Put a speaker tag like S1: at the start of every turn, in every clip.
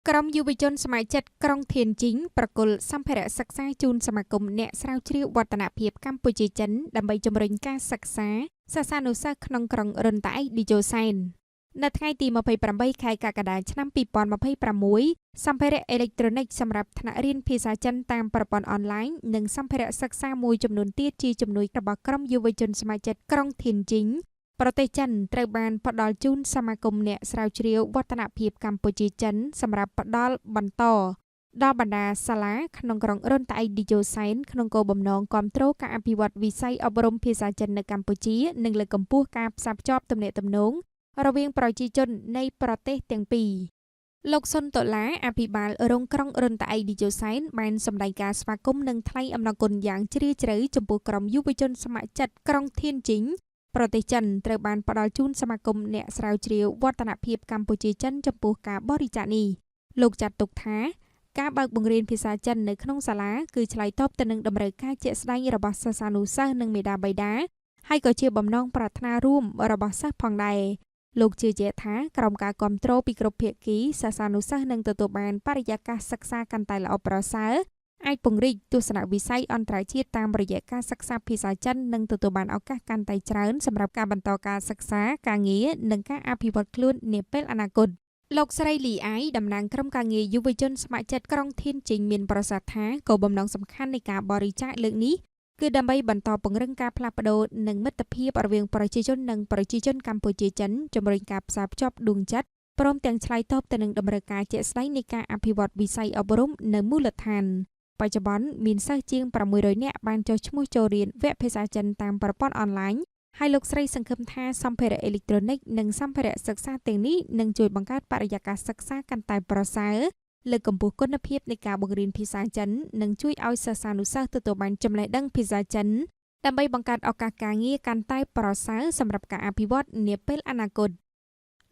S1: ក្រុមយុវជនសមាជិកក្រុងធានជីងប្រគល់សម្ភារៈសិក្សាជូនសមាគមអ្នកស្រាវជ្រាវវឌ្ឍនភាពកម្ពុជាចិនដើម្បីជំរុញការសិក្សាសិស្សានុសិស្សក្នុងក្រុងរុនតៃឌីយ៉ូសែននៅថ្ងៃទី28ខែកក្កដាឆ្នាំ2026សម្ភារៈអេឡិចត្រូនិកសម្រាប់ថ្នាក់រៀនភាសាចិនតាមប្រព័ន្ធអនឡាញនិងសម្ភារៈសិក្សាមួយចំនួនទៀតជាជំនួយរបស់ក្រុមយុវជនសមាជិកក្រុងធានជីងប្រទេសចិនត្រូវបានផ្ដល់ជូនសមាគមអ្នកស្រាវជ្រាវវឌ្ឍនភាពកម្ពុជាចិនសម្រាប់ផ្ដល់បន្តដល់បណ្ដាសាលាក្នុងក្រុងរុនតៃឌីយ៉ូសែនក្នុងគោលបំណងគាំទ្រការអភិវឌ្ឍវិស័យអប់រំភាសាចិននៅកម្ពុជានិងលើកកម្ពស់ការផ្សារភ្ជាប់ទំនាក់ទំនងរវាងប្រជាជននៃប្រទេសទាំងពីរលោកសុនតុលាអភិបាលរងក្រុងរុនតៃឌីយ៉ូសែនបានសម្ដែងការស្វាគមន៍និងថ្លែងអំណរគុណយ៉ាងជ្រាលជ្រៅចំពោះក្រុមយុវជនស្ម័គ្រចិត្តក្រុងធានជីងប្រទេសចិនត្រូវបានផ្ដល់ជូនសមាគមអ្នកស្រាវជ្រាវវឌ្ឍនភាពកម្ពុជាចិនចំពោះការបរិច្ចាគនេះលោកចាត់ទុកថាការបើកបង្រៀនភាសាចិននៅក្នុងសាលាគឺឆ្លើយតបទៅនឹងតម្រូវការជាក់ស្ដែងរបស់សិស្សានុសិស្សនិងមាតាបិតាហើយក៏ជាបំណងប្រាថ្នារួមរបស់សិស្សផងដែរលោកជឿជាក់ថាក្រោមការគ្រប់គ្រងពីគ្រប់ភាគីសិស្សានុសិស្សនឹងទទួលបានបរិយាកាសសិក្សាកាន់តែល្អប្រសើរអាចពង្រីកទស្សនវិស័យអន្តរជាតិតាមរយៈការសិក្សាភាសាចិននិងទទួលបានឱកាសកាន់តែច្រើនសម្រាប់ការបន្តការសិក្សាការងារនិងការអភិវឌ្ឍខ្លួននាពេលអនាគតលោកស្រីលីអាយតំណាងក្រុមការងារយុវជនស្ម័គ្រចិត្តក្រុងធានជីងមានប្រសាសន៍ថាគោលបំណងសំខាន់នៃការបរិច្ចាគលើកនេះគឺដើម្បីបន្តពង្រឹងការផ្លាស់ប្ដូរនិងមិត្តភាពរវាងប្រជាជននិងប្រជាជនកម្ពុជាចិនជំរុញការផ្សារភ្ជាប់ដួងចិត្តព្រមទាំងឆ្លើយតបទៅនឹងតម្រូវការជាក់ស្ដែងនៃការអភិវឌ្ឍវិស័យអប់រំនៅមូលដ្ឋានបច្ចុប្បន្នមានសិស្សជាង600នាក់បានចុះឈ្មោះចូលរៀនវគ្គភាសាចិនតាមប្រព័ន្ធអនឡាញហើយលោកស្រីសង្ឃឹមថាសម្ភារៈអេឡិចត្រូនិកនិងសម្ភារៈសិក្សាទាំងនេះនឹងជួយបង្កើតបរិយាកាសសិក្សាកាន់តែប្រសើរលើកកម្ពស់គុណភាពនៃការបង្រៀនភាសាចិននិងជួយឲ្យសិស្សានុសិស្សទទួលបានចំណេះដឹងភាសាចិនដើម្បីបង្កើតឱកាសការងារកាន់តែប្រសើរសម្រាប់ការអភិវឌ្ឍនាពេលអនាគត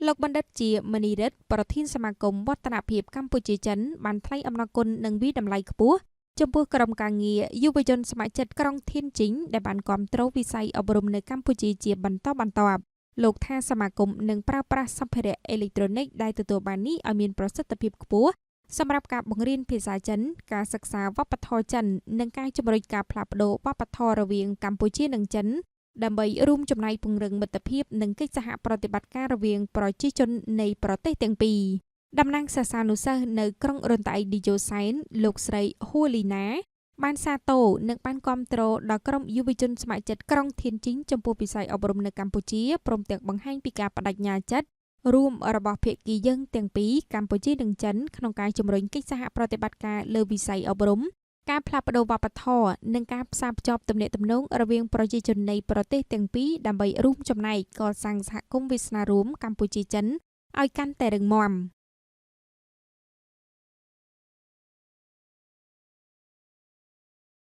S1: លោកបណ្ឌិតជាមនីរិទ្ធប្រធានសមាគមវឌ្ឍនភាពកម្ពុជាចិនបានថ្លែងអំណរគុណនិងវាយតម្លៃខ្ពស់ចំពោះក្រុមការងារយុវជនស្ម័គ្រចិត្តក្រុងធានជីងដែលបានគាំទ្រវិស័យអប់រំនៅកម្ពុជាជាបន្តបន្ទាប់លោកថាសមាគមនឹងប្រើប្រាស់សម្ភារៈអេឡិចត្រូនិកដែលទទួលបាននេះឲ្យមានប្រសិទ្ធភាពខ្ពស់សម្រាប់ការបង្រៀនភាសាចិនការសិក្សាវប្បធម៌ចិននិងការជំរុញការផ្លាស់ប្ដូរវប្បធម៌រវាងកម្ពុជានិងចិនដើម្បីរួមចំណែកពង្រឹងមិត្តភាពនិងកិច្ចសហប្រតិបត្តិការរវាងប្រជាជននៃប្រទេសទាំងពីរតំណាងសិស្សានុសិស្សនៅក្រុងរុនតៃឌីយ៉ូសែនលោកស្រីហួលីណាបានសាទរនិងបានគាំទ្រដល់ក្រុមយុវជនស្ម័គ្រចិត្តក្រុងធានជីងចំពោះវិស័យអប់រំនៅកម្ពុជាព្រមទាំងបង្ហាញពីការបដិញ្ញាចិត្តរួមរបស់ភាគីយើងទាំងពីរកម្ពុជានិងចិនក្នុងការជំរុញកិច្ចសហប្រតិបត្តិការលើវិស័យអប់រំការផ្លាស់ប្ដូរវប្បធម៌និងការផ្សារភ្ជាប់ទំនាក់ទំនងរវាងប្រជាជននៃប្រទេសទាំងពីរដើម្បីរួមចំណែកកសាងសហគមន៍វាសនារួមកម្ពុជាចិនឲ្យកាន់តែរឹងមាំ។